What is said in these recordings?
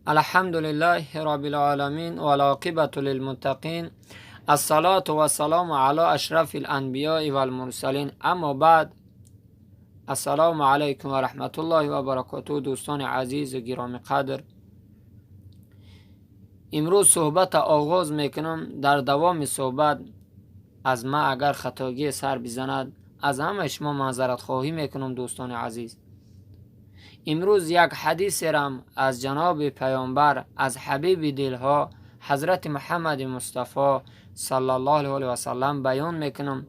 الحمد لله رب العالمين والعاقبة للمتقين، الصلاة والسلام على أشرف الأنبياء والمرسلين، أما بعد. السلام علیکم و رحمت الله و برکاته. دوستان عزیز و گرامی قدر، امروز صحبت آغاز میکنم. در دوام صحبت از ما اگر خطاگی سر بزند، از همه شما معذرت خواهی میکنم. دوستان عزیز، امروز یک حدیث رم از جناب پیامبر، از حبیب دلها، حضرت محمد مصطفی صلی الله علیه و سلم بیان میکنم.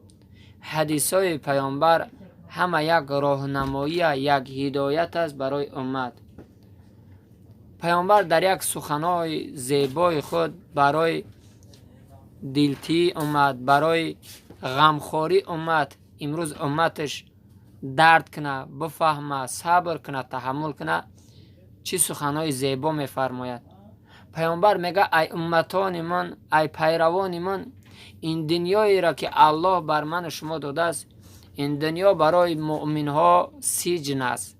حدیث های پیامبر همه یک راهنمایی، یک هدایت است برای امت. پیامبر در یک سخنهای زیبای خود برای دلتی امت، برای غمخواری امت، امروز امتش درد کنه، بفهمه، صبر کنه، تحمل کنه، چی سخنهای زیبا میفرماید. پیامبر میگه: ای امتان من، ای پیروان من، این دنیایی را که الله بر من و شما داده است، این دنیا برای مؤمن ها سجن است.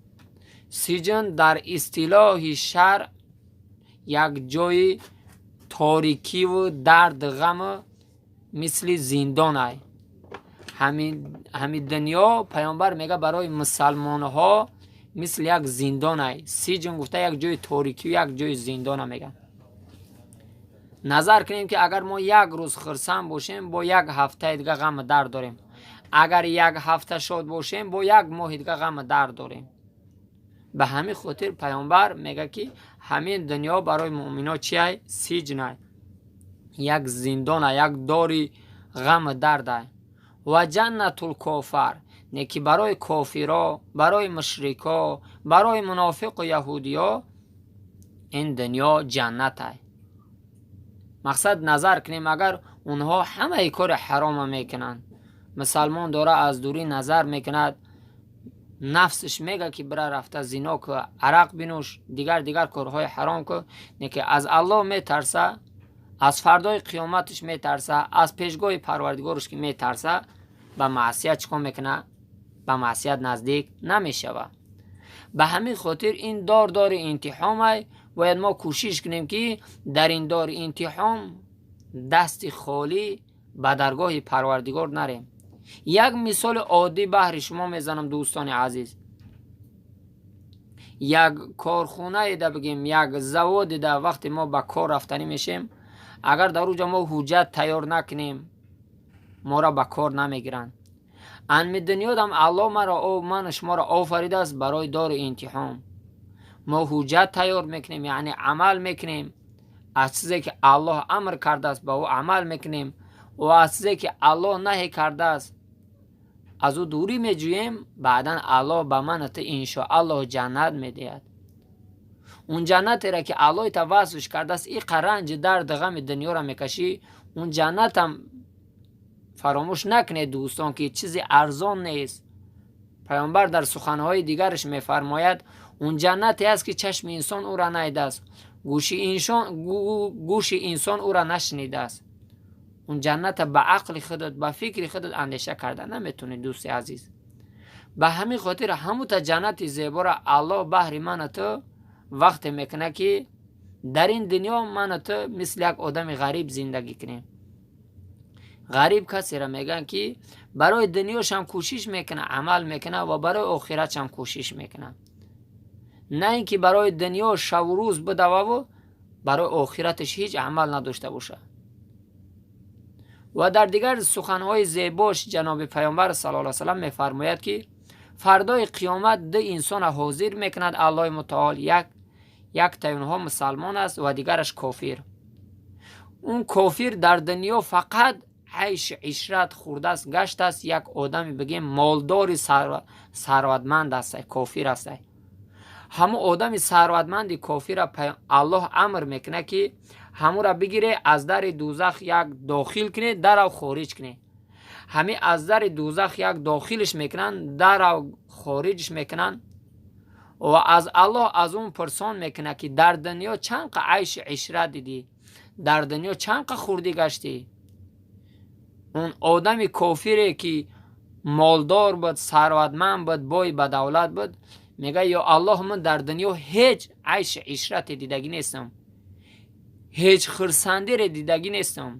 سجن در اصطلاح شرع یک جای تاریکی و درد، غم، مثل زندان ای. ҳамин дунё، پیامبر میگه، برای مسلمان ها مثل یک زندان ای. سجن گفته یک جای تاریکی و یک جای زندان میگن. نظر کنیم که اگر ما یک روز خرسند باشیم، با یک هفته دیگه غم درد داریم. اگر یک هفته شاد باشیم، با یک ماه دیگه غم درد داریم. به همین خاطر پیامبر میگه که همین دنیا برای مؤمنا چیه؟ سجن، یک زندان، یک داری غم درد. و جنة الکافر، неки барои кофиро، барои мушрико، барои мунофиқу яҳудиё ин дунё ҷаннат ай. Мақсад, назар кунем, агар онҳо ҳамаи кори ҳарома мекунанд، мусалмон дора аз дурӣ назар мекунад، нафсш мега ки бира рафта зино ку، арақ бинӯш، дигар дигар корҳои ҳаром ку. Неки аз Аллоҳ метарса، аз фардои қиёматаш метарса، аз пешгоҳи Парвардигораш ки метарса، ба маъсият чӣ кор мекунад? Ба маъсият наздик намешавад. Ба ҳамин хотир ин дор дори имтиҳомай. Бояд мо кӯшиш кунем, ки дар ин дори имтиҳом дасти холӣ ба даргоҳи Парвардигор нарем. Як мисоли оддӣ баҳри шумо мезанам, дӯстони азиз. Як корхонаеда бигем, як заводеда вақте мо ба кор рафтанӣ мешем، агар дар уҷа мо ҳуҷҷат тайёр накунем، моро ба кор намегиранд. Анми дунёдам Аллоҳ маро, ману шуморо офаридааст барои дори имтиҳон. Мо ҳуҷҷат тайёр мекунем، яъне амал мекунем. Аз чизе ки Аллоҳ амр кардааст، ба ӯ амал мекунем ва аз чизе ки Аллоҳ наҳӣ кардааст، аз ӯ дурӣ меҷӯем. Баъдан Аллоҳ ба ману ту иншоаллоҳ ҷаннат медиҳад. Он ҷаннатеро ки Аллоҳи та васфш кардааст، иқа ранҷи дарди ғами дунёро мекашӣ، он ҷаннатам фаромӯш накунед، дӯстон، ки чизи арзон нест. Паёмбар дар суханҳои дигараш мефармояд: он ҷаннате аст، ки чашми инсон ӯра надидааст، гӯши инсон ӯра нашунидааст. Он ҷанната ба ақли худат، ба фикри худат андеша карда наметонӣ، дӯсти азиз. Ба ҳамин хотир ҳамута ҷаннати зеборо Аллоҳ баҳри ману ту вақте мекунад، ки дар ин дунё ману ту мисли як одами ғариб зиндагӣ кунем. Ғариб касеро мегӯянд، ки барои дунёшам кӯшиш мекунад، амал мекунад ва барои охиратшам кӯшиш мекунад، на ин ки барои дунё шаву рӯз бидававу барои охираташ ҳеҷ амал надошта бошад. Ва дар дигар суханҳои зебош ҷаноби Паёмбар саллаллоҳу алайҳи васаллам мефармояд، ки фардои қиёмат ду инсона ҳозир мекунад Аллоҳи Мутаол. Яктаи онҳо мусалмон аст ва дигараш кофир. Он кофир дар дунё фақат айшу ишрат хӯрдааст، гаштааст، як одаме бигем молдори сарватманд аст، кофир аст. Ҳамун одами сарватманди кофира Аллоҳ амр мекунад، ки ҳамура бигире، аз дари дузах як дохил кунед، дарав хориҷ кунед. Ҳами аз дари дузах як дохилш мекунанд، дарав хориҷш мекунанд ва аз Аллоҳ аз он пурсон мекунад، ки дар дунё чанд қа айшу ишрат дидӣ؟ Дар дунё чанд қа хурдӣ гаштӣ؟ Он одами кофире، ки молдор буд، сарватманд буд، бой ба давлат буд. Мега: «Ё Аллоҳ, ман дар дунё ҳеҷ айши ишрате дидагӣ нестам, ҳеҷ хурсандире дидагӣ нестам».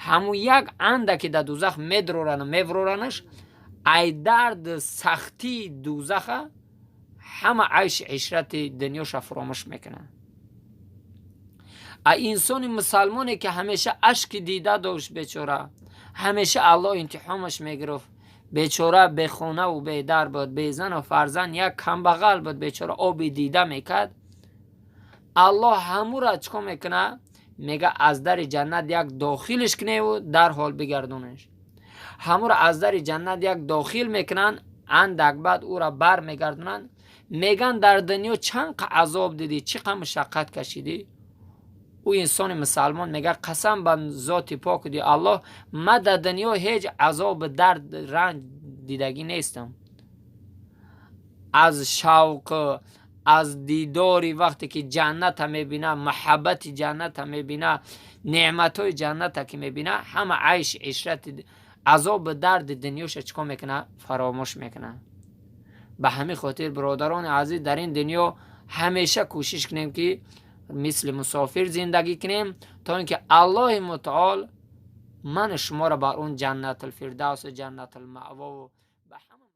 Ҳамун як андаке дар дузах медрорану мевроранаш, ай дард сахтии дузаха ҳама айши ишрати дунёша фуромӯш мекунад. А инсони мусалмоне, ки ҳамеша ашки дида дошт, бечора, ҳамеша Аллоҳ имтиҳонаш мегирифт, бечора бехонаву бедар буд, безану фарзанд, як камбағал буд, бечора оби дида мекард. Аллоҳ ҳамура чӣ кор мекунад? Мега: «Аз дари ҷаннат як дохилиш куневу дарҳол бигардонеш». Ҳамура аз дари ҷаннат як дохил мекунанд, андак баъд ӯра бар мегардонанд, меган: «Дар дунё чанд қа азоб дидӣ, чӣ қа мушаққат кашидӣ?» Ӯ инсони мусалмон мега: «Қасам ба зоти поку ди Аллоҳ, ман дар дунё ҳеҷ азобу дард, ранҷ дидагӣ нестам». Аз шавқ, аз дидори вақте ки ҷанната мебина, маҳаббати ҷанната мебина, неъматҳои ҷанната ки мебина, ҳама айши ишрати, азобу дарди дунёша чӣ кор мекуна? Фаромӯш мекуна. Ба ҳамин хотир, бародарони азиз, дар ин дунё ҳамеша кӯшиш кунем, ки мисли мусофир зиндагӣ кунем, то ин ки Аллоҳи мутаол ману шуморо бар он Ҷаннатулфирдавсу Ҷаннатулмаъвову.